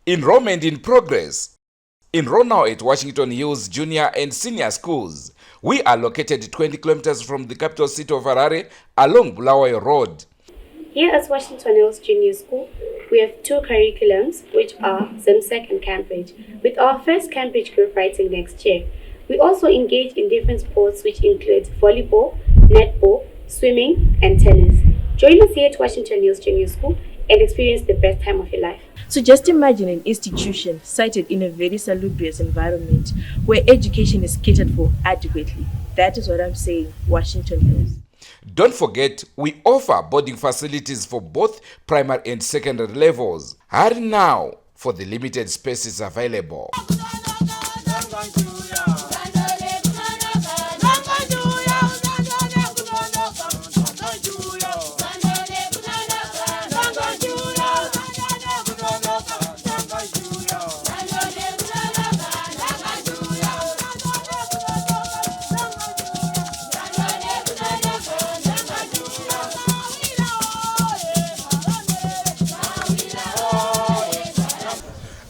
Enrollment in progress. Enroll now at Washington Hills Junior and Senior Schools. We are located 20 kilometers from the capital city of Harare along Bulawayo Road. Here at Washington Hills Junior School, we have two curriculums, which are ZIMSEC and Cambridge, with our first Cambridge group writing next year. We also engage in different sports, which include volleyball, netball, swimming, and tennis. Join us here at Washington Hills Junior School and experience the best time of your life. So just imagine an institution sited in a very salubrious environment where education is catered for adequately. That is what I'm saying, Washington Hills. Don't forget, we offer boarding facilities for both primary and secondary levels. Hurry now for the limited spaces available.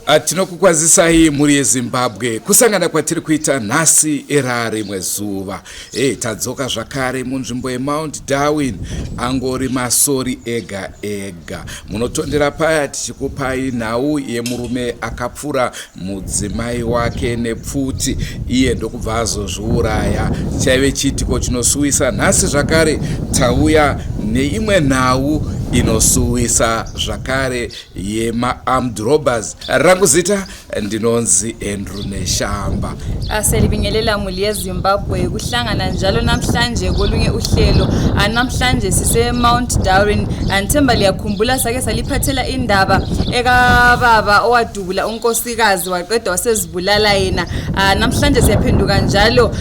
Ah, tinokukwazisai mhuri yezimbabwe kusangana kwatiri kuita nhasi era rimwe zuva e, tadzoka zvakare munzvimbo yemount darwin angori masori ega ega munotondera paya tichikupai nhau yemurume akapfura mudzimai wake nepfuti iye ndokubva azozviuraya chaive chiitiko chinosuwisa nhasi zvakare tauya neimwe nhau inosuwisa zvakare yemaarmed robbers rangu zita ndinonzi andrew neshamba Aselibingelela muli yeZimbabwe kuhlangana njalo namhlanje kolunye uhlelo. Ah, Namhlanje sise Mount Darwin. Andithemba liyakhumbula sake saliphathela indaba ekababa owadubula unkosikazi waqeda wasezibulala yena. Ah, Namhlanje siyaphenduka njalo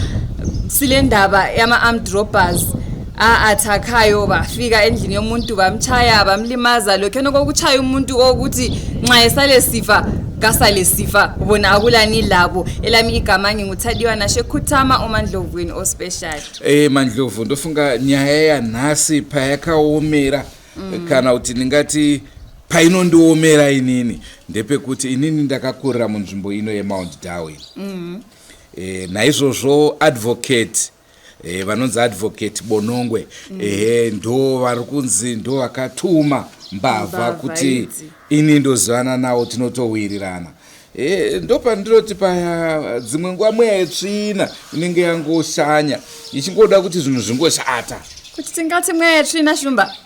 sile ndaba yama armed robbers a-athakhayo bafika endlini yomuntu bamtshaya bamlimaza lokhuyana kokutshaya umuntu kokuthi nxa esale sifa kasale sifa bona akulani labo elami igama nginguthadiwa nashe khuthama umandlovweni ospecial e mandlovu ndofunga nyaya yanhasi payakaomera mm. kana kuti ndingati painondiomera inini ndepekuti inini ndakakurira munzvimbo ino yemount darwin mm. e, naizvozvo advocate e, vanonzi advocate bonongwe mm. ehe ndo vari kunzi ndo vakatuma mbavha kuti idzi. ini ndozivana nawo tinotowirirana e, ndopandinoti paya dzimwe nguva mweya yetsvina inenge yangoshanya ichingoda kuti zvinhu zvingoshata kuti tingati mweya yetsvina shumba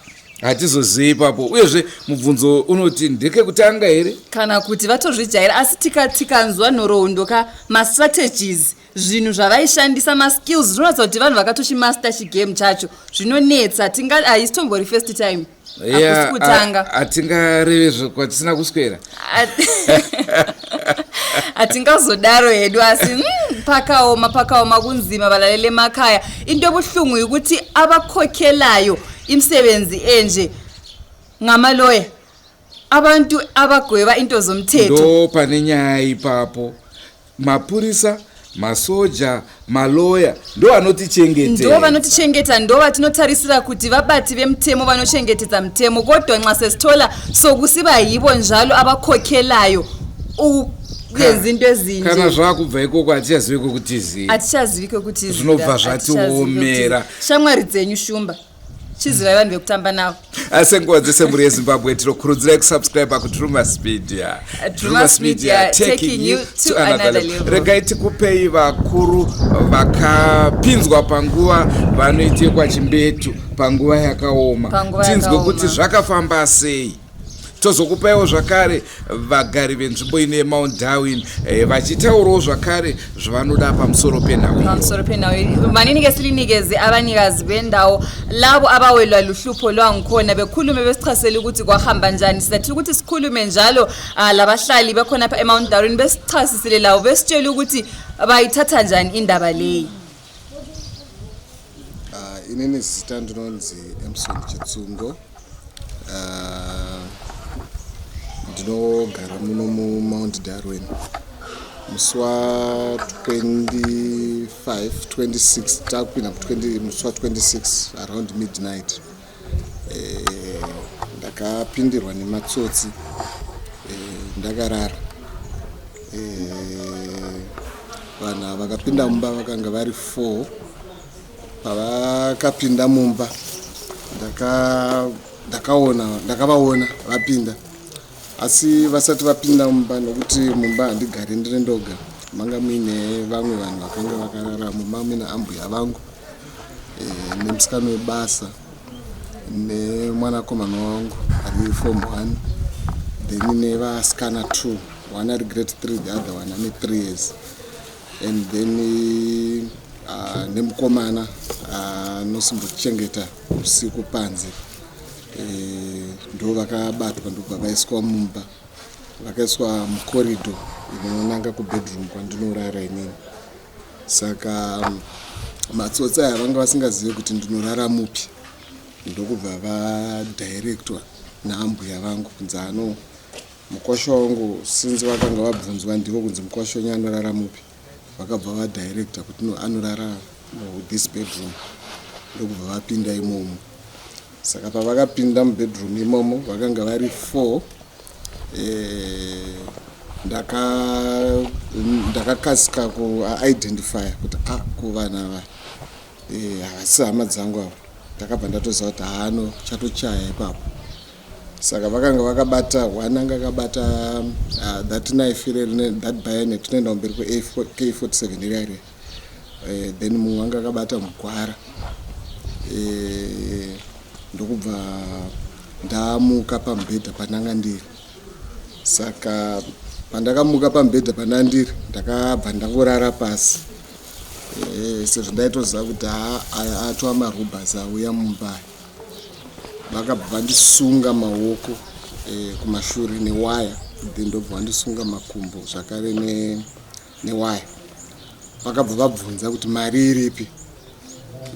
hatizozivi ipapo uyezve mubvunzo unoti ndekekutanga here kana kuti vatozvijaira asi tikanzwa nhoroondo ka mastrategies zvinhu zvavaishandisa maskills zvinoratidza kuti vanhu vakatochimaster chigame chacho zvinonetsa haisi tombori first time hakusi kutanga hatingareve kwatisina kuswera hatingazodaro hedu asi mm, pakaoma pakaoma kunzima balalele emakhaya into ebuhlungu yikuthi abakhokhelayo imisebenzi enje ngamaloya abantu abagweba into zomthetho ndo pane nyaya ipapo mapurisa masoja maloya ndo vanotichengetedza ndo vanotichengeta ndo vatinotarisira kuti vabati vemutemo vanochengetedza mutemo kodwa nxa sesithola sokusiba yibo njalo abakhokhelayo ukuyenza into ezinje kana zvakubva ikoko hatichazivi kwekutizira hatichazivi kwekutizira zvinobva zvatiomera shamwari dzenyu shumba chizivai vanhu vekutamba navo asi nguva dzese mhuri yezimbabwe tinokurudzirai kusubscribe kudrumas media Drumas Media, taking you to another level. Regai tikupei vakuru vakapinzwa panguva vanoitekwa chimbetu panguva yakaoma tinzwe kuti zvakafamba sei tozokupaiwo zvakare vagari venzvimbo ino yemount darwin eh, vachitaurawo zvakare zvavanoda pamusoro penhau pamusoro penhau maninike silinikeze abanikazi bendawo labo abawelwa luhlupho lwangikhona bekhulume besichasele ukuthi kwahamba njani sizathi ukuthi sikhulume njalo ah, labahlali bekhonapha emount darwin besichasisele labo besitshele ukuthi bayithatha njani indaba leyi Ah, inini zita ndinonzi Emson Chitsungo. Ah, ndinogara muno muMount Darwin. Musi wa 25 26 takupinda musi wa 26 around midnight eh, ndakapindirwa nematsotsi eh, Ndakarara. Eh, vanhu ava vakapinda mumba vakanga vari 4. Pavakapinda mumba ndakaona ndakavaona vapinda, asi vasati vapinda mumba, nokuti mumba handigari ndiri ndoga, manga muine vamwe vanhu vakanga vakarara mumba, muine ambuya vangu nemusikana webasa nemwanakomana wangu ari form 1, then nevasikana 2, one ari grade 3, the other one ane 3 years, and then nemukomana anosimbochengeta usiku panze. Ndo vakabatwa, ndobva vaiswa mumba, vakaiswa mucorridor inonanga kubedroom kwandinorara inini. Saka matsotsi aya vanga vasingazivi kuti ndinorara mupi, ndokubva vadirectwa naambuya vangu kunzi ano mukwasha wangu, since vakanga vabvunzwa ndivo kunzi mukwasha wenyu anorara mupi. Vakabva vadirecta kuti no, anorara muthis bedroom, ndokubva vapinda imomo. Saka pavakapinda mubedroom imomo vakanga vari 4. Ndakakasika kuidentifya kuti a kuvanhu ava havasi hama dzangu ava. Ndakabva ndatoziva kuti haano chatochaya ipapo. Saka vakanga vakabata, one anga akabata that knife ire, that bayonet inoenda kumberi kweAK47 iriya riya, then mumwe anga akabata mugwara. Ndokubva ndamuka pamubhedha pandanga ndiri. Saka pandakamuka pamubhedha pandanga ndiri, ndakabva ndangorara pasi, sezvo ndaitoziva kuti haa, aya atova marobbers auya mumba aya. Vakabva vandisunga maoko kumashure newaya, then ndobva vandisunga makumbo zvakare newaya. Vakabva vabvunza kuti mari iripi.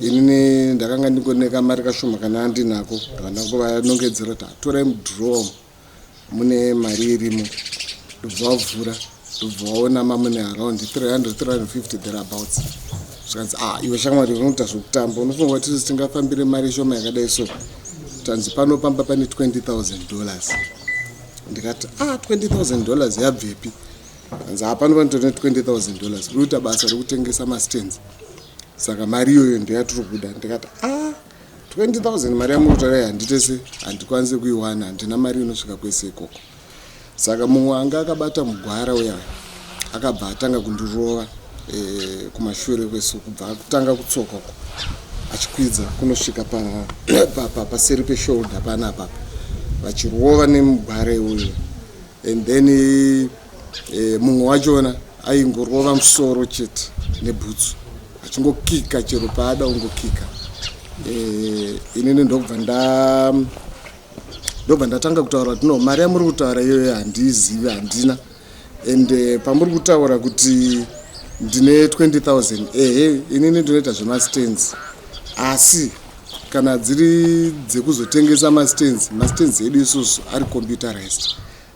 Inini ndakanga ndingone kamari kashoma kana andinako, ndabva ndangovanongedzera kuti torai mudrawer, mune mari irimo. Ndobva vavhura, ndobva vaona mamune around 300, 350 thereabouts. Zvikanzi, "Ah, iwe shamwari, unoita zvokutamba, unofunga kuti tisu tingafambire mari shoma yakadai so? Tanzi pano pamba pane $20,000." Ndikati, "Ah, $20,000 yabvepi?" Anzi, "Hapano panotori ne$20,000, uri kuita basa rekutengesa mastands, saka mari iyoyo ndoyatiri kuda." Ndikati, "A 20,000 mari yamuri kutaura handitese, handikwanisi kuiwana, handina mari inosvika kwese ikoko." Saka mumwe anga akabata mugwara uya akabva atanga kundirova kumashure kwesu, kubva atanga kutsoka uko achikwidza kunosvika paseri peshoulder panapa, vachirova nemugwara iwoyo. And then mumwe wachona aingorova musoro chete nebhutsu, achingokika chero paada ungokika. Inini ndobva ndatanga kutaura kuti no, mari yamuri kutaura iyoyo handiizivi, handina. And pamuri kutaura kuti ndine 20,000, ehe, inini ndinoita zvemastands, asi kana dziri dzekuzotengesa mastands, mastands edu isusu ari computerized,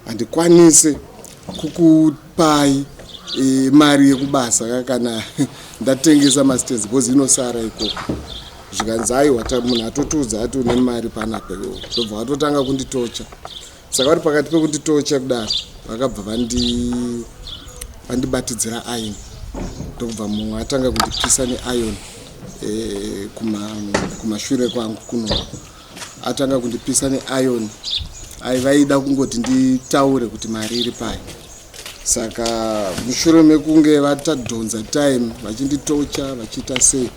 handikwanise kukupai mari yekubasa kana ndatengesa mastands because inosara ikoko. Zvikanzi, "Aiwa, munhu atotiudza ati une mari panapa iwo." Ndobva vatotanga kunditocha. Saka vari pakati pekunditocha kudaro, vakabva vandibatidzira iron, ndokubva mumwe atanga kundipisa neiron kumashure kwangu kuno. Atanga kundipisa neiron, vaida kungoti nditaure kuti mari iri pai. Saka mushure mekunge vatadhonza time vachinditocha, vachiita sei,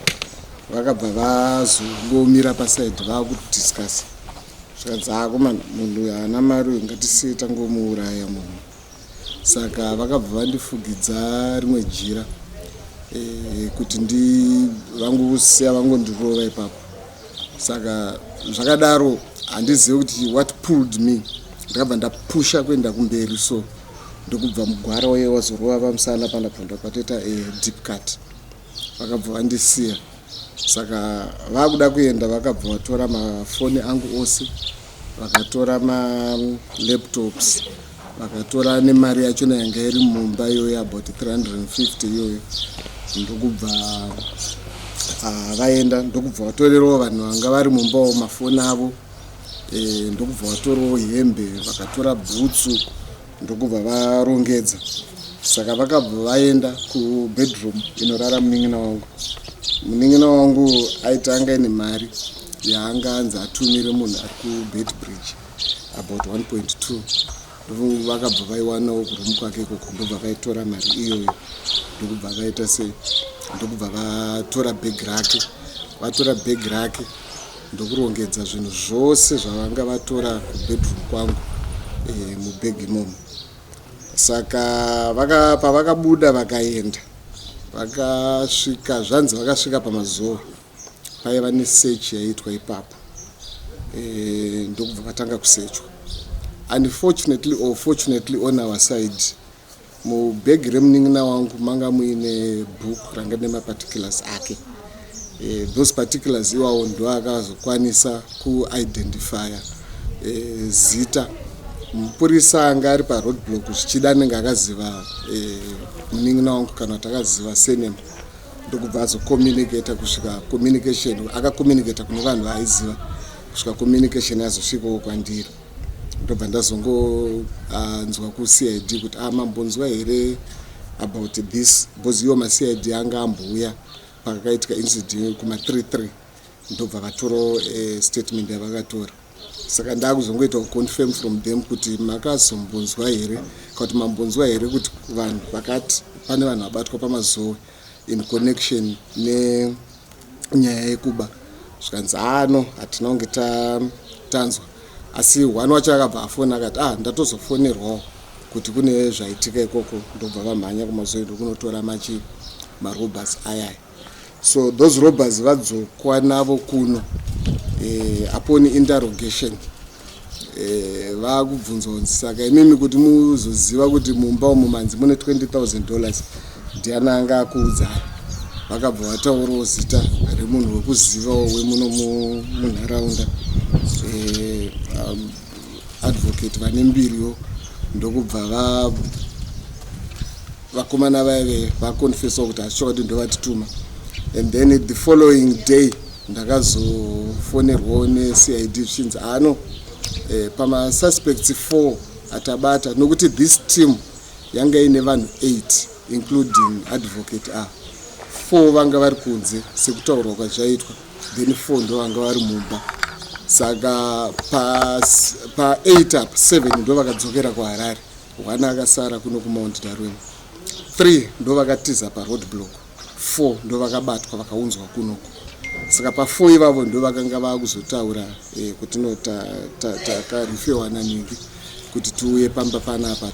vakabva vazongomira paside vakudiscussa. Zvikanzi, "Akomana, munhu uyu haana mari uyu, ngatisiye tangomuuraya munhu." Saka vakabva vandifugidza rimwe jira kuti vangosiya vangondirova ipapo. Saka zvakadaro, handizivi kuti what pulled me, ndakabva ndapusha kuenda kumberi so, ndokubva mugwara uye wazorova pamusana panapa, ndopatoita deep cut. Vakabva vandisiya. Saka vakuda kuenda, vakabva vatora mafoni angu ose, vakatora malaptops, vakatora nemari yachona yanga iri mumba iyoyo, about 350 iyoyo, ndokubva vaenda. Ndokubva vatorerawo vanhu vanga vari mumbawo mafoni avo, ndokubva vatorawo hembe, vakatora bhutsu. Ndokubva varongedza. Saka vakabva vaenda kubedroom inorara munin'ina wangu. Munin'ina wangu aiti anga aine mari yaanga anzi atumire munhu ari kuBeitbridge about 1.2. Vakabva vaiwanawo kuroom kwake ikoko, ndobva vaitora mari iyoyo, ndokubva vaita sei, ndokubva vatora bhegi rake. Vatora bhegi rake ndokurongedza zvinhu zvose zvavanga vatora kubedroom kwangu mubhegi imomo. Saka pavakabuda vakaenda, vakasvika, zvanzi vakasvika pamazuva paiva nesearch yaiitwa ipapo, ndokubva vatanga kusechwa. Unfortunately or fortunately on our side, mubhegi remunin'ina wangu manga muine book ranga nemaparticulars ake. Those particulars iwawo ndo akazokwanisa kuidentifya zita. Mupurisa anga ari paroad block zvichida anenge akaziva munin'ina wangu kana kuti akaziva surname, ndokubva azocommunicata kusvika communication, akacommunicata kune vanhu vaaiziva kusvika communication yazosvikawo kwandiri. Ndobva ndazongonzwa kuCID kuti, "Ah, mambonzwa here about this?" Because iwo maCID anga ambouya pakakaitika incident kuma33, ndobva vatorawo statement yavakatora. Saka ndakuzongoita kuconfirm from them kuti makazombonzwa here kana kuti mambonzwa here kuti vanhu vakati pane vanhu vabatwa paMazowe in connection nenyaya yekuba. Zvikanzi, "Ano, hatina kunge tanzwa." Asi one wacho akabva afona akati, "Ah, ndatozofonerwawo kuti kune zvaitika ikoko." Ndobva vamhanya kuMazowe ndokunotora machi marobbers ayaya. So those robbers vadzokwa navo kuno, upon interrogation, vakubvunzwa kunzi, "Saka imimi kuti muzoziva kuti mumba umu manzi mune $20,000, ndiani anga akuudzai?" Vakabva vataurawo zita remunhu wekuzivawo wemuno munharaunda, advocate vane mbiriwo. Ndokubva vakomana vaive vaconfessawo kuti hazvichokwadi, ndovatituma. And then the following day ndakazofonerwawo neCID zvichinzi, "Ano, pamasuspects 4 atabata," nokuti this team yanga ine vanhu 8 including advocate. A 4 vanga vari kunze sekutaurwa kwazvaitwa, then 4 ndo vanga vari mumba. Saka pa8 pa apa, 7 ndo vakadzokera kuHarare, 1 akasara kuno kuMount Darwin, 3 ndo vakatiza paroad block, 4 ndo vakabatwa vakaunzwa kunoku. Saka pa4 ivavo ndo vakanga vakuzotaura kuti no, takarifewa naningi kuti tiuye pamba panapa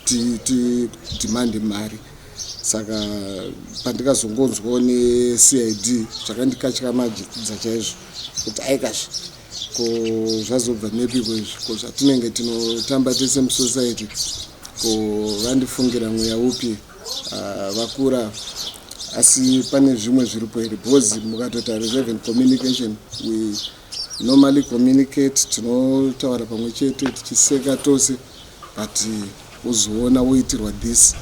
tidhimande mari. Saka pandikazongonzwawo neCID zvakandikatyamadza chaizvo kuti aikazve, ko zvazobva nepiko izvi? Ko zvatinenge tinotamba tese musociety, ko vandifungira mweya upi? Vakura, asi pane zvimwe zviripo here? Because mukatotarisa even communication, we normally communicate, tinotaura pamwe chete tichiseka tose, but uzoona woitirwa this,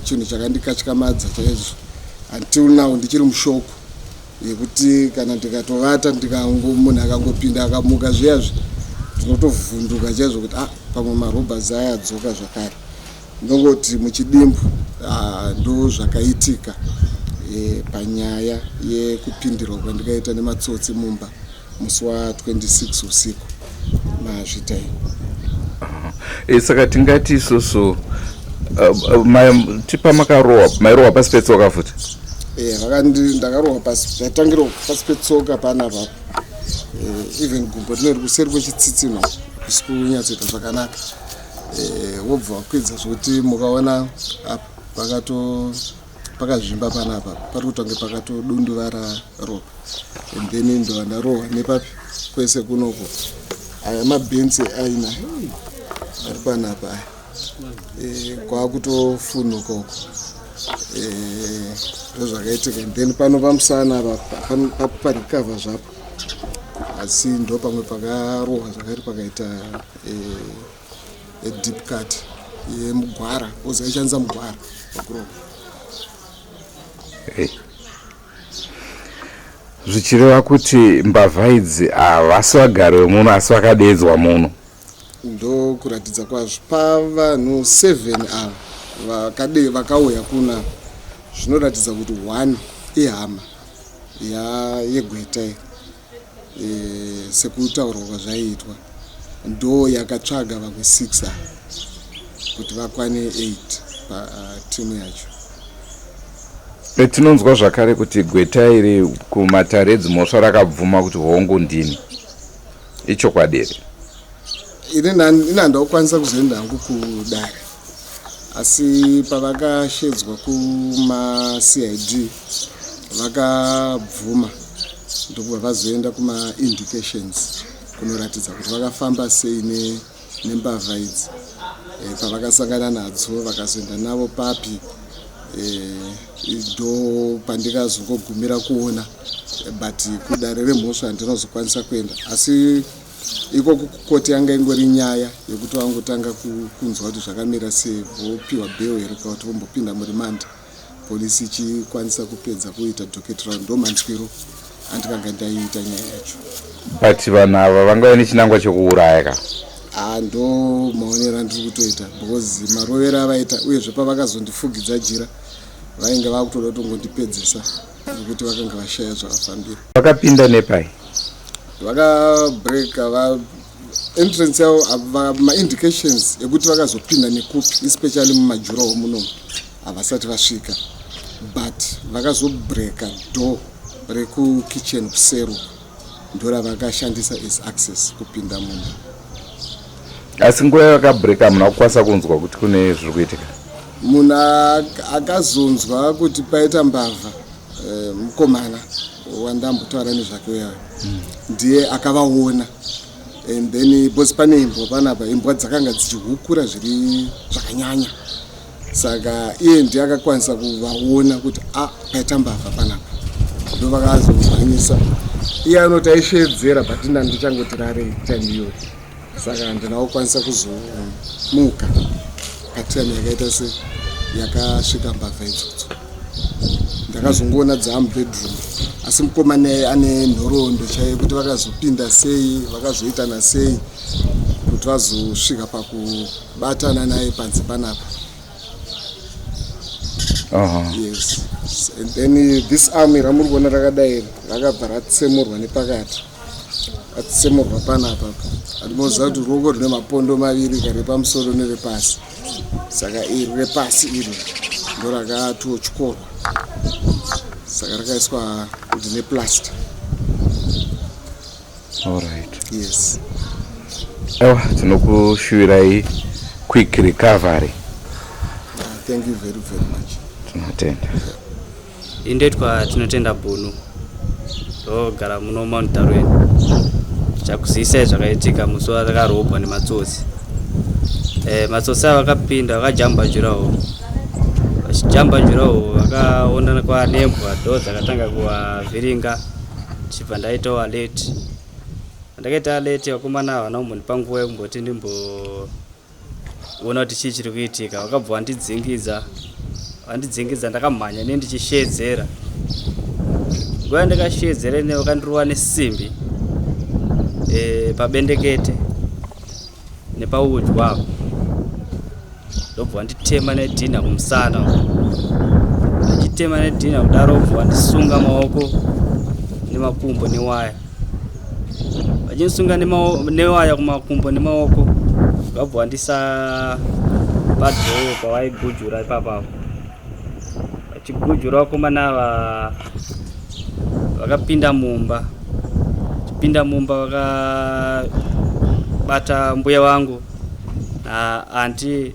chinhu chakandikatyamadza chaizvo. Until now ndichiri mushock yekuti kana ndikatovata, munhu akangopinda akamuka zviyazvi, ndinotovhunduka chaizvo kuti, ah, pamwe marobbers aya adzoka zvakare. Ndongoti muchidimbu, ah, ndo zvakaitika panyaya yekupindirwa kwandikaita nematsotsi mumba musi wa26 usiku. Mazvitai. Saka tingati isusu tipa makarohwa, mairohwa pasi petsoka futi? Ndakarohwa pasi, zvatangira pasi petsoka panapa. Even gumbo rinori kuseri kwechitsitsino kusi kunyatsoita zvakanaka. Wobva wakwidza zvokuti mukaona apa pakato pakazvimba panapa, pari kutange pakatodunduvara ropa. And then ndova ndarohwa nepapi kwese kunoko. Aya mabhenzi aina ari panapa aya, kwakutofunuka uko. Ndozvakaitika. And then pano pamusana apa parikavha zvapo, asi ndo pamwe pakarohwa zvakati pakaita deep cut yemugwara, because aishandisa mugwara pakurohwa. Hey. Zvichireva kuti mbavha idzi havasi vagari vemuno, asi vakadedzwa muno. Ndokuratidza kwazvo pavanhu 7 ava vakade vakauya kuna zvinoratidza kuti one ihama yegweta iri e, sekutaurwa kwazvaiitwa ndo yakatsvaga vamwe 6 ava kuti vakwane 8 patimu yacho. Tinonzwa zvakare kuti gweta iri kumatare edzimhosva rakabvuma kuti hongu ndini. Ichokwadi here? Ini handakukwanisa kuzoenda hangu kudare, asi pavakashedzwa kumaCID vakabvuma, ndokubva vazoenda kumaindications kunoratidza kuti vakafamba sei nembavha idzi, pavakasangana nadzo, vakazoenda navo papi. Ndo pandikazongogumira kuona, but kudare remhosva handinozokwanisa kuenda. Asi ikoko kukoti yanga ingori nyaya yekuti vangotanga kunzwa kuti zvakamira sei, vopiwa bail here kana kuti vombopinda muremand, polisi ichikwanisa kupedza kuita docket round. Ndo manzwiro andikanga ndaiita nyaya yacho. But vanhu ava vanga vaine chinangwa chekuuraya ka? Ha, ndo maonero andiri kutoita, because marovero avaita, uyezve pavakazondifugidza jira, vainge vakutoda kutongondipedzisa nekuti vakanga vashaya zvavafambira. Vakapinda nepai? Vakabreka va entrance yavo, maindications ekuti vakazopinda nekupi, especially mumajurawo munomu, havasati vasvika, but vakazobreka door rekukitchen kusero, ndo ravakashandisa as access kupinda mumba. Asi nguva yavakabreka hamuna kukwanisa kunzwa kuti kune zviri kuitika? Munhu akazonzwa kuti paita mbavha, mukomana wandambotaura nezvake uyayo, ndiye akavaona. And then because pane imbwa panapa, imbwa dzakanga dzichihukura zviri zvakanyanya, saka iye ndiye akakwanisa kuvaona kuti a paita mbavha panapa. Ndo vakazomhanyisa. Iye anoti aishedzera, but ina ndichangoti rarei time iyoyo, saka handina kukwanisa kuzomuka patime yakaita se yakasvika mbavha idzodzo. Ndakazongoona dzaamubedroom, asi mukomana ane nhoroondo chaiyo kuti vakazopinda sei, vakazoitana sei kuti vazosvika pakubatana naye panze panapa. Yes, and then this arm ramuri kuona rakadai rakabva ratsemurwa nepakati, ratsemurwa panapa. Andimoziva kuti ruoko rune mapondo maviri, karepamusoro nerepasi, saka iri repasi iri ndo rakatotyorwa, saka rakaiswa kuti neplaster. Alright. Yes. Ewa, tinokushuvirai quick recovery. Thank you very very much. Tinotenda. Indoitwa Tinotenda Bunu, ndogara muno Mount Darwin. Ndichakuzivisai zvakaitika musi watakarobwa nematsotsi. Matsotsi ava vakapinda vakajamba juraho, vachijamba juraho vakaona kwa nembwa, ndo dzakatanga kuvavhiringa. Chibva ndaitawo alert. Ndakaita alert, vakomana havana kumbondipa nguva yekumboti ndimboona kuti chii chiri kuitika. Vakabva vandidzingidza, vandidzingidza, ndakamhanya ne ndichishedzera. Nguva yandakashedzera ine vakandirova nesimbi pabendekete nepaudyu apo, ndobva vanditema nedhinha kumusana. Vachitema nedhinha kudaro, bva vandisunga maoko nemakumbo newaya. Vachindisunga newaya kumakumbo nemaoko, vabva vandisa padoor pavaigujura ipapapo. Vachigujura, vakomana ava vakapinda mumba. Chipinda mumba, vakabata mbuya vangu naaunty,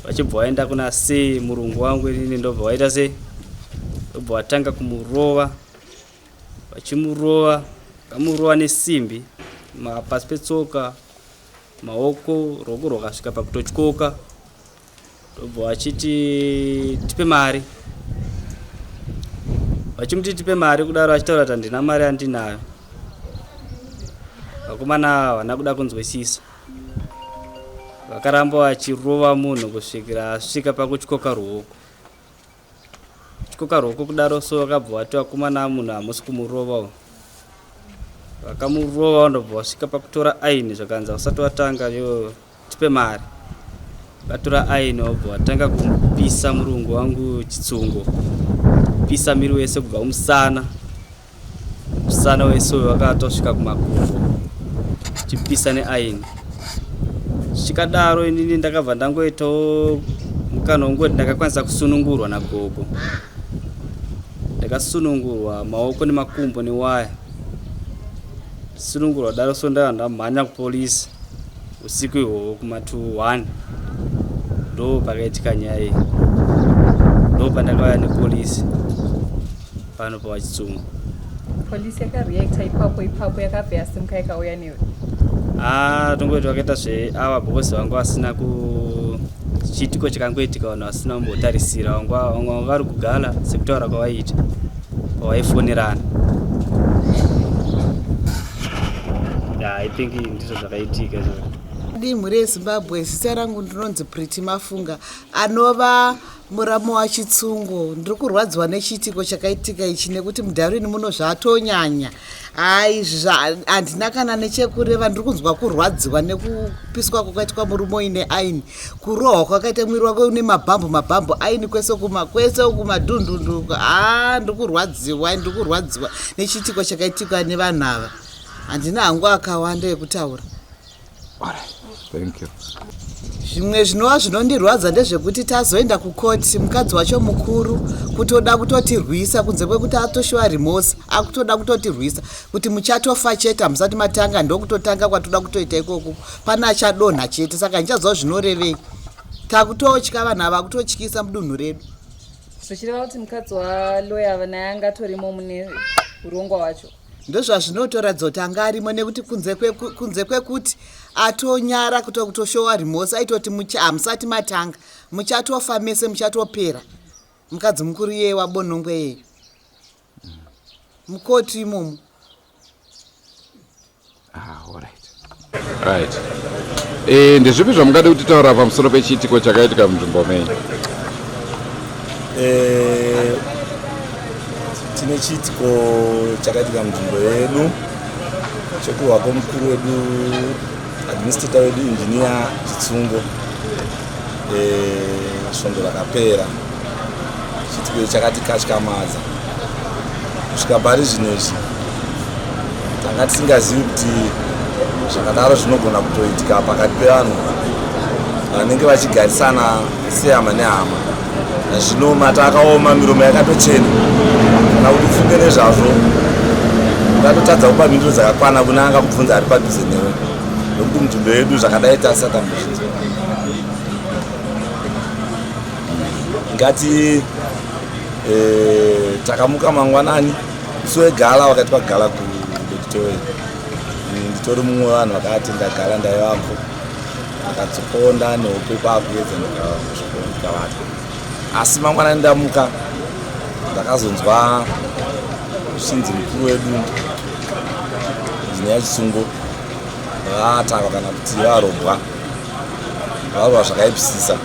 vachibva vaenda kuna sei murungu wangu inini, ndobva vaita sei, ndobva vatanga kumurova. Vachimurova, vamurova nesimbi pasi petsoka, maoko, ruoko rwakasvika pakutotyoka. Ndobva vachiti tipe mari. Vachimuti tipe mari kudaro, achitaura kuti handina mari andinayo. Vakomana ava havana kuda kunzwisisa, vakaramba vachirova munhu kusvikira asvika pakutyoka ruoko. Tyoka ruoko kudaro so, vakabva vati vakomana, munhu hamusi kumurova. Vakamurova vandobva vasvika pakutora aini zvakanzi hausati watanga yo tipe mari. Vatora aini vabva vatanga kumupisa murungu wangu chitsungo. Pisa miri wese kubva kumusana. Musana wese uyu wakatosvika kumakumbo. Chipisa neaini. Zvichikadaro inini ndakabva ndangoitawo mukana wongoti ndakakwanisa kusunungurwa nagogo. Ndakasunungurwa maoko nemakumbo newaya. Sunungurwa daro so ndakabva ndamhanya kupolisi usiku ihwohwo kuma 21 ndo pakaitika nyaya iyi. Ndo pandakauya nepolisi pano pawachitsunga. Polisi yakareacta ipapo ipapo yakabva yasimuka ikauya newe. Ah, tongoti vakaita zveawa because vanga vasina ku chiitiko chakangoitika vanhu vasina kumbotarisira vanga vanga vari kugala sekutaura kwavaiita pavaifonerana. Yeah, I think ndizvo zvakaitika izvozvo. Di mhuri yeZimbabwe, zita rangu ndinonzi Pretty Mafunga anova Muramu waChitsungo, ndiri kurwadziwa nechiitiko chakaitika ichi nekuti muDarwin muno zvatonyanya. Haa izvi handina kana nechekureva, ndiri kunzwa kurwadziwa nekupiswa kwakaitwa murume uyu neaini, kurohwa kwakaita mwiri wake une mabhambu mabhambu aini kwese kuma kwese uku madhundundu. Haa ndiri kurwadziwa, ndiri kurwadziwa nechiitiko chakaitika nevanhu ava. Handina hangu akawanda ekutaura. Thank you. Zvimwe zvinova zvinondirwadza ndezvekuti tazoenda kukoti mukadzi wacho mukuru kutoda kutotirwisa kunze kwekuti atoshuwa remorse akutoda kutotirwisa kuti muchatofa chete hamusati matanga ndokutotanga kwatoda kutoita ikoko pane achadonha chete saka ndichaziva zvinorevei takutotya vanhu ava kutotyisa mudunhu redu. Zvichireva kuti mukadzi waloya naye angatorimo mune urongwa hwacho. Ndozvazvinotoratidza kuti anga arimo nekuti kunze kwekuti atonyara kutoshowa remorse aitoti hamusati matanga muchatofa mese muchatopera mukadzi mukuru iyeye wabonongwe iyeyo mukoti imomo. Ah, alright. Right. Eh, ndezvipi zvamungade kutitaura pamusoro pechiitiko chakaitika munzvimbo menyu? Eh, tine chiitiko chakaitika munzvimbo yedu chekurwa kwemukuru wedu administrator wedu engineer Chitsungo eh, svondo rakapera. Chiitiko ichi chakatikatyamadza kusvika pari zvino izvi tanga tisingazivi kuti zvakadaro zvinogona kutoitika pakati pevanhu vanenge vachigarisana sehama nehama. Nazvino mata akaoma, miromo yakatochena, kana kuti ufunge nezvazvo ungatotadza kupa mhinduro dzakakwana kune angakubvunza ari padhuze newe, nekuti munzvimbo yedu zvakadai tasati tambozvinzwa. Ngati takamuka mangwanani musi wegala, wakaitwa gala kuDoctor, nditori mumwe wevanhu vakatenda gala, ndaivapo. Ndakadzokonda nehope kwakuedza ndikavata, asi mangwanani ndamuka ndakazonzwa zvichinzi mukuru wedu injinia Chisungo vatakwa kana kuti varobwa, varwa zvakaipisisa,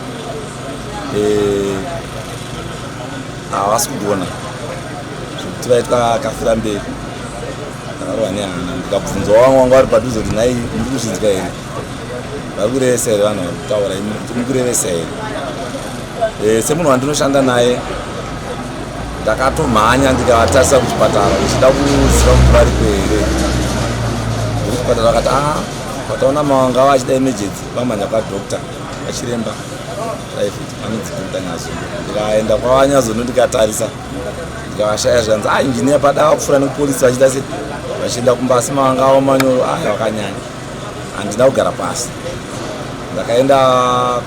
havasi kugona zvekuti vaitwa kafira mberi. Ndakarova nehana ndikabvunzwa vamwe vanga vari padhuze kuti nhai muri kuzvinzwa here, vari kurevesa here vanhu vari kutaura imi kuti muri kurevesa here? Semunhu wandinoshanda naye ndakatomhanya ndikavatarisa kuchipatara ndichida kuziva kuti variko here. Kuchipatara vakati a pataona mawanga vachida emergency vamhanya kwadoctor vachiremba private vanonzi Dr Nyazondo. Ndikaenda kwavanyazondo ndikatarisa ndikavashaya, zvikanzi a engineer pada vakupfuura nekupolisi vachiita se vachienda kumba, asi mawanga avo manyoro aya vakanyanya. Handina kugara pasi, ndakaenda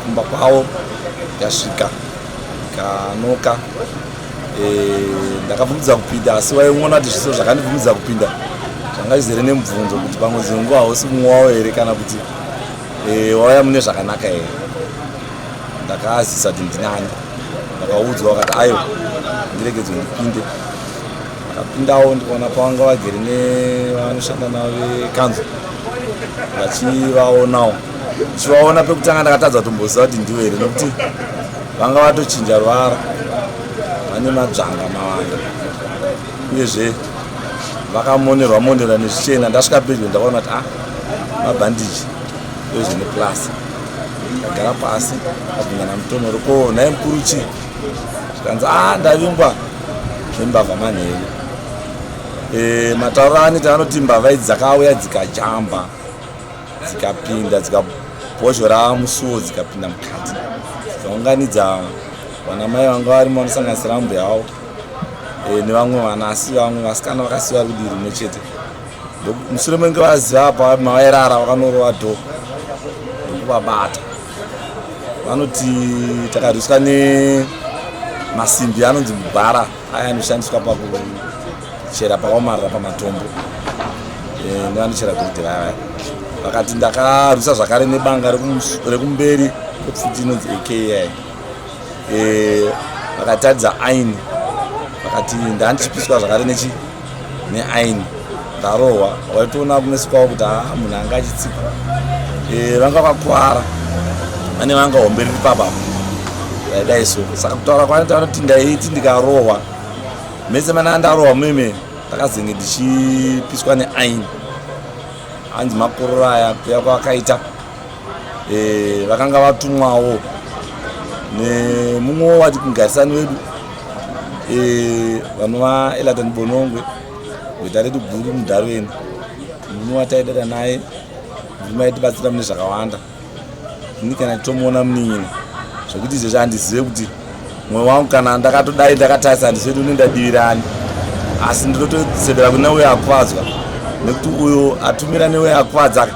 kumba kwavo ndikasvika ndikanoka. Ndakabvumidza kupinda, asi waiona kuti zviso zvakandibvumidza kupinda zvanga zvizere nemubvunzo kuti pamwe dzimwe nguva hausi mumwe wavo here kana kuti wauya mune zvakanaka here. Ndakazisa kuti ndinani, ndakaudzwa vakati ayo ndiregedzwe ndipinde. Ndakapindawo ndikaona pavanga vagere nevanoshanda navo vekanzo vachivaonawo. Ndichivaona pekutanga ndakatadza kutomboziva kuti ndivo here, nekuti vanga vatochinja ruvara, vane madzvanga mawanda uyezve Vakamonerwa monerwa nezvichena. Ndasvika pedyo ndakaona kuti ah mabhandiji uyezve neplus. Ndagara pasi ndabvunza namutonhoro ko nhai mukuru chii? Zvikanzi ah ndavingwa nembavha manheru. E, matauro anoita anoti mbavha idzi dzakauya dzikajamba dzikapinda dzikabhozhora musuwo dzikapinda mukati dzikaunganidza vanamai vanga varimo vanosanganisira ambuya vavo e, nevamwe vana asi vamwe vasikana vakasiya vari kudivi rimwe chete. Mushure menge vaziva apa mavairara vakanorova dho ndokuvabata. Vanoti takarwiswa nemasimbi anonzi mubhara aya anoshandiswa pakuchera pakaomarara pamatombo e, nevanochera goridhe vaya vaya. Vakati ndakarwisa zvakare nebanga rekumberi kwepfuti inonzi AK yaya. E, vakataridza aini vakati ndandichipiswa zvakare nechi neaini ndarohwa. Waitoona kumeso kwavo kuti haa munhu anga achitsikwa. E, vanga vakuvara vane vanga hombe riri papa raidai so. Saka kutaura kwanoita vanoti ndaiti ndikarohwa mese mana ndarohwa meme ndakazenge ndichipiswa neaini. Hanzi makororo aya kuya kwakaita e, vakanga vatumwawo nemumwe wati mugarisani wedu e, vanova Elaton Bonongwe gweta redu guru muDarwin, murume wataidada naye, murume aitibatsira mune zvakawanda. Ini kana tomuona munin'ina zvekuti izvezvi handizive kuti mwoyo wangu kana ndakatodai ndakatarisa handizive kuti unoenda divi rani, asi ndinotosebera kune uyo akuvadzwa nekuti uyo atumira neuyo akuvadza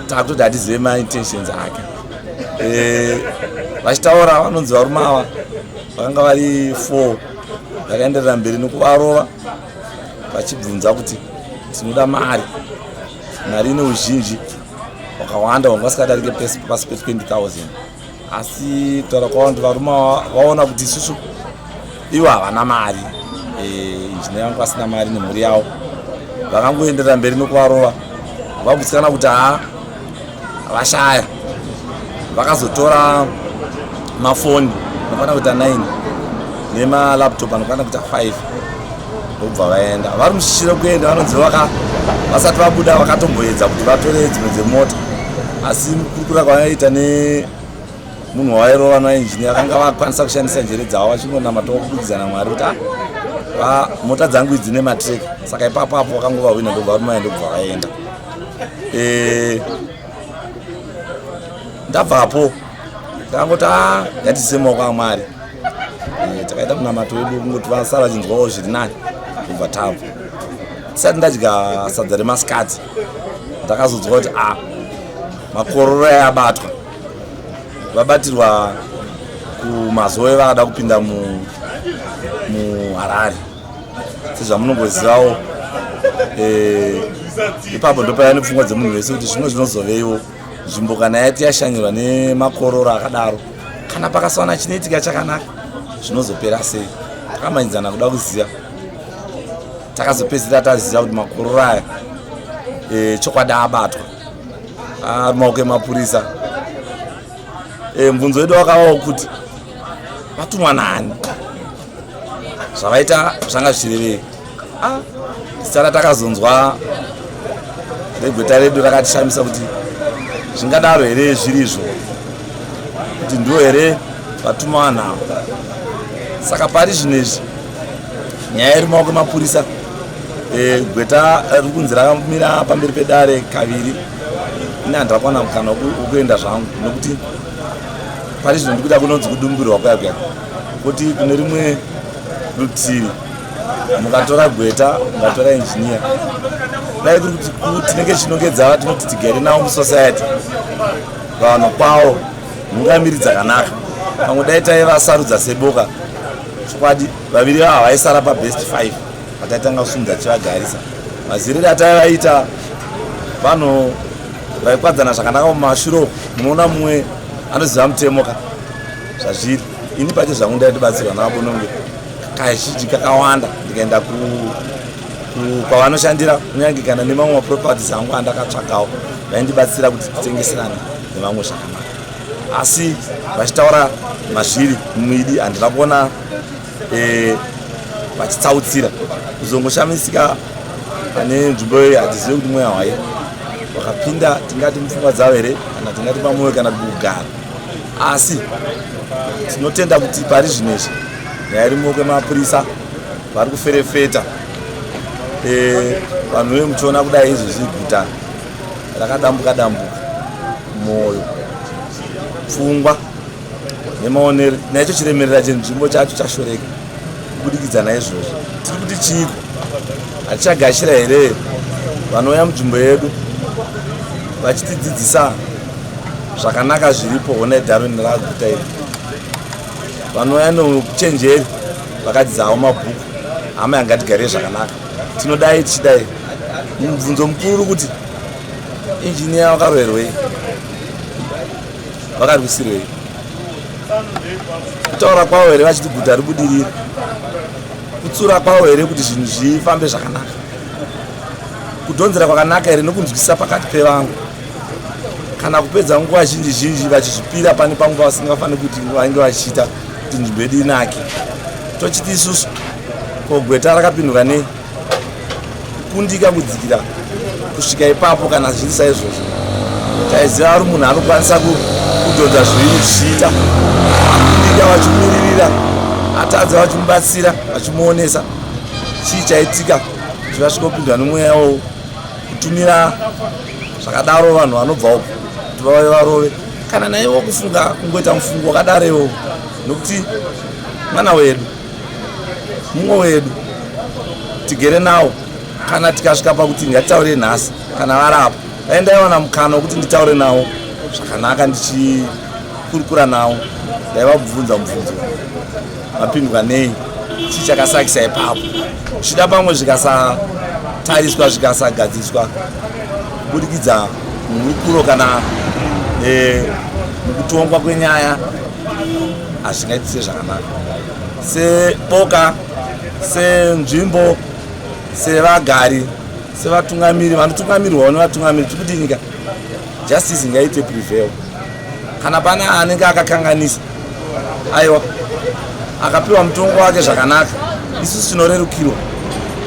takutoti hatizive maintentions ake. E, vachitaura vanonzi varume ava vakanga vari 4 vakaenderera mberi nekuvarova vachibvunza kuti tinoda mari, mari ine uzhinji hwakawanda hwanga usikadarike pasi pe 20,000. Asi kutaura kwavo kuti varume vaona kuti isusu ivo havana mari, injiniya vangu vasina mari nemhuri yavo, vakangoenderera mberi nekuvarova vagutsikana kuti haa vashaya. Vakazotora mafoni anokwana kuita 9 nemalaptop anokwana kuita 5 ndokubva vaenda. Vari mushishi rekuenda vanonzi vasati vabuda vakatomboedza kuti vatore dzimwe dzemota, asi mukurukura kwavaita nemunhu wawairova nainjiniya vakanga vakwanisa kushandisa njere dzavo vachingonamatawo kuburikidza naMwari kuti ah, mota dzangu idzi nematrek. Saka ipapo apo vakangovahwina ndobva varume ndobva vaenda. E, ndabvapo ndakangoti a ngatise maoko aMwari. E, takaita munamato wedu kungoti vasara vachinzwawo zviri nani kubva tabva. Tisati ndadya sadza remasikati ndakazodzwa kuti a makororo ayabatwa, vabatirwa kumazoe vada kupinda muHarare sezvamunongozivawo. E, ipapo ndopaiva nepfungwa dzemunhu wese kuti zvimwe zvinozoveiwo nzvimbo kana yati yashanyirwa nemakororo akadaro, kana pakasawana chinoitika chakanaka zvinozopera sei. Takamhanyidzana kuda kuziva, takazopedzisira taziva kuti makororo aya e, chokwadi abatwa ari maoko emapurisa. E, mubvunzo wedu wakavawo kuti vatumwa nani, zvavaita zvanga zvichirevei. Ah, zita ratakazonzwa regweta redu rakatishamisa kuti zvingadaro here zvirizvo kuti ndiwo here vatuma vanhu ava. Saka pari zvino izvi nyaya iri maoko emapurisa. E, gweta riri kunzi rakamira pamberi pedare kaviri. Ini handina kuwana mukana wekuenda zvangu nekuti pari zvino ndikuita kunonzi kudumbirwa kuya kuya kuti kune rimwe rutivi mukatora gweta mukatora injiniya dai kuri kuti tinenge chinongedza tinoti tigere navo musociety vanhu kwavo nhungamiri dzakanaka, pamwe dai taivasarudza seboka chokwadi vaviri vava vaisara pabest 5 pataitanga kusumudza tichivagarisa. Maziriri ataivaita vanhu vaikwadzana zvakanaka mumashure uku, munoona mumwe anoziva mutemo ka zvazviri. Ini pache zvangu ndaitobatsirwa navabononge kazhinji kakawanda ndikaenda kwavanoshandira, kunyange kana nemamwe maproperties angu andakatsvagawo vaindibatsira kuti titengeserane nevamwe zvakanaka. Asi vachitaura mazviri muidi handina kuona e, vachitsautsira kuzongoshamisika. Pane nzvimbo iyi hatizive kuti mweya waye wakapinda tingati mupfungwa dzavo here kana tingati pamwoyo kana kugara asi tinotenda kuti pari zvino izvi nyaya iri mumaoko emapurisa vari kuferefeta eh, vanhu ve muchiona kudai izvezvi guta rakadambuka dambuka mwoyo pfungwa nemaonero naicho chiremerera chenzvimbo chacho chashoreka kubudikidza naizvozvo tiri kuti chiiko hatichagashira here vanouya munzvimbo yedu vachitidzidzisa zvakanaka zviripo honai darwin raguta iri vanouya neuchenjeri vakadzidzawo mabhuku hama yangatigare zvakanaka tinodai tichidai mubvunzo mukuru uri kuti injiniya wakaroverwei vakarwisirwei kutaura kwavo here vachiti guta ribudirire kutsura kwavo here kuti zvinhu zvifambe zvakanaka kudhonzera kwakanaka here nokunzwisisa pakati pevamwe kana kupedza nguva zhinji zhinji vachizvipira pane panguva vasingafaniri kuti vange vachiita kuti nzvimbo yedu inake tochiti isusu ko gweta rakapinduka nei kukundika kudzikira kusvika ipapo kana zviri saizvozvo taiziva ari munhu anokwanisa kudhonza zvinhu zvichiita akundika vachimumiririra atadza vachimubatsira vachimuonesa chii chaitika kuti vasvika kupindwa nomweya wo kutumira zvakadaro vanhu vanobva uko kuti vauye varove kana naiwo kufunga kungoita mufungo wakadaro iwowo nokuti mwana wedu mumwe wedu tigere nawo kana tikasvika pakuti ngatitaure nhasi kana varapo dai ndaiwana mukana wekuti nditaure nawo zvakanaka ndichikurukura nawo ndaivabvunza mubvunzo vapindwa nei chii chakasakisa ipapo zvichida pamwe zvikasatariswa zvikasagadziriswa kubudikidza muhurukuro kana eh, mukutongwa kwenyaya hazvingaitise zvakanaka seboka senzvimbo sevagari sevatungamiri vanotungamirwawo nevatungamiri tiri kuti nyika justice ngaite prevail kana pane anenge akakanganisa aiwa akapiwa mutongo wake zvakanaka isusu tinorerukirwa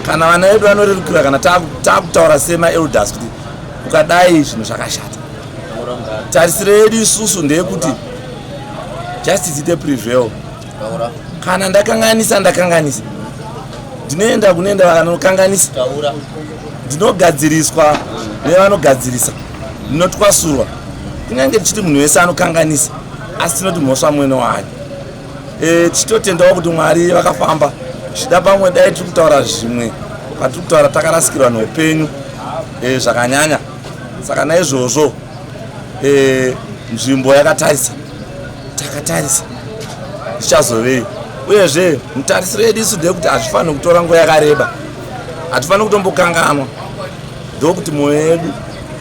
kana vana vedu vanorerukirwa kana takutaura semaelders kuti ukadai zvinhu zvakashata tarisiro yedu isusu ndeyekuti justice ite prevail kana ndakanganisa ndakanganisa ndinoenda kunoenda vanokanganisa ndinogadziriswa nevanogadzirisa ndinotwasurwa kunyange tichiti munhu wese anokanganisa asi tinoti mhosva mwene wayo e, tichitotendawo kuti mwari vakafamba zvichida pamwe dai tiri kutaura zvimwe patiri kutaura takarasikirwa neupenyu e, zvakanyanya saka naizvozvo e, nzvimbo yakatarisa takatarisa zvichazovei uyezve mutarisiro yedu isu ndeyekuti hazvifaniri kutora nguva yakareba hatifaniri kutombokanganwa ndokuti mwoyo yedu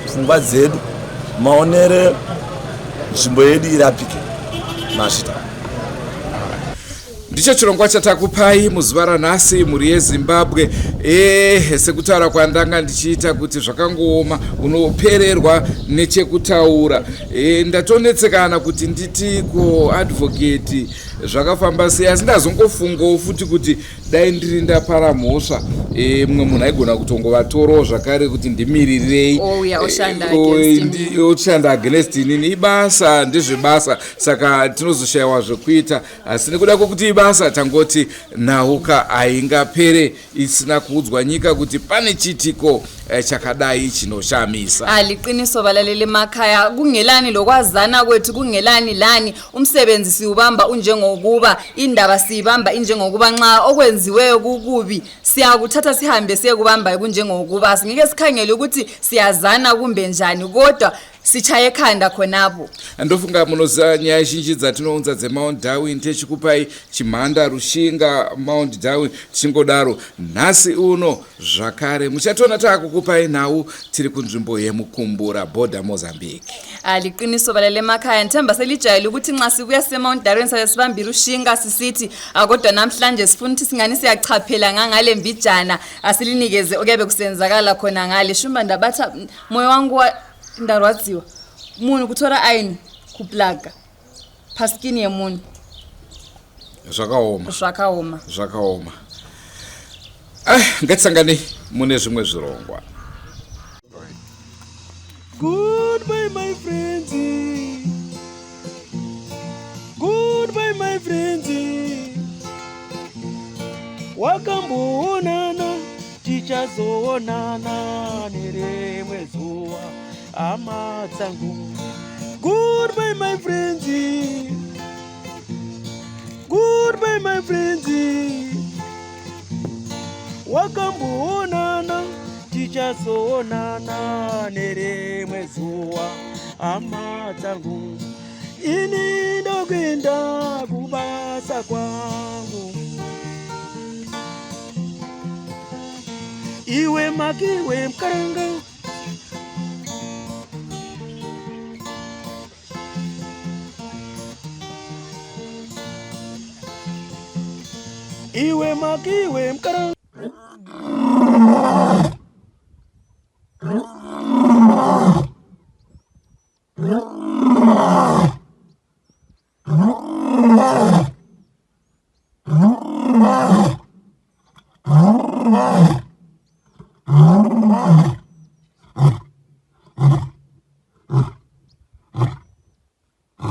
pfungwa dzedu maonero nzvimbo yedu irapike mazvita Ndicho chirongwa chatakupai muzuva ranhasi mhuri yeZimbabwe. Eh, sekutaura kwandanga ndichiita kuti zvakangooma unopererwa nechekutaura. Eh, ndatonetsekana kuti nditi ko advocate zvakafamba sei asi ndazongofungawo futi kuti dai ndiri ndapara mhosva e, mumwe munhu aigona kutongovatorowo zvakare kuti ndimirirei oshanda against inini ibasa ndezvebasa saka tinozoshayiwa zvekuita asi nekuda kwekuti ibasa tangoti nhahuka haingapere isina kuudzwa nyika kuti pane chiitiko eh, chakadai chinoshamisa Aliqiniso balaleli emakhaya kungelani lokwazana kwethu kungelani lani umsebenzi siwubamba unjengokuba indaba siyibamba injengokuba nxa okwenziweyo kukubi siyakuthatha sihambe siyekubamba kunjengokuba singeke sikhangele ukuthi siyazana kumbe njani kodwa Sichaye ekhanda khonapho. Ndofunga munoziva nyaya zhinji dzatinounza dzeMount Darwin tichikupai Chimhanda, Rushinga, Mount Darwin tichingodaro. Nhasi uno zvakare muchationa taakukupai nhau tiri kunzvimbo yeMukumbura, border Mozambique. Aliqiniso balale emakhaya ngithemba selijayele ukuthi nxa sibuya siseMount Darwin sabe sibambile ushinga sisithi ah, kodwa namhlanje sifuna ukuthi singani siyachaphela ngangale mbijana asilinikeze okuyabe kusenzakala khona ngale shumba ndabatha moyo wangu wa ndarwadziwa munhu kutora aini kuplaga paskini yemunhu zvakaoma zvakaoma zvakaoma ah, ngatisanganei. mune zvimwe zvirongwa. Goodbye my friends. Goodbye my friends. Wakamboonana tichazoonana nerimwe zuva hama dzangu. Goodbye my friends. Goodbye my friends. Wakamboonana tichazoonana nerimwe zuva hama dzangu. Ini ndokuenda kubasa kwangu. Iwe makiwe mkaranga. Iwe makiwe mkaranga.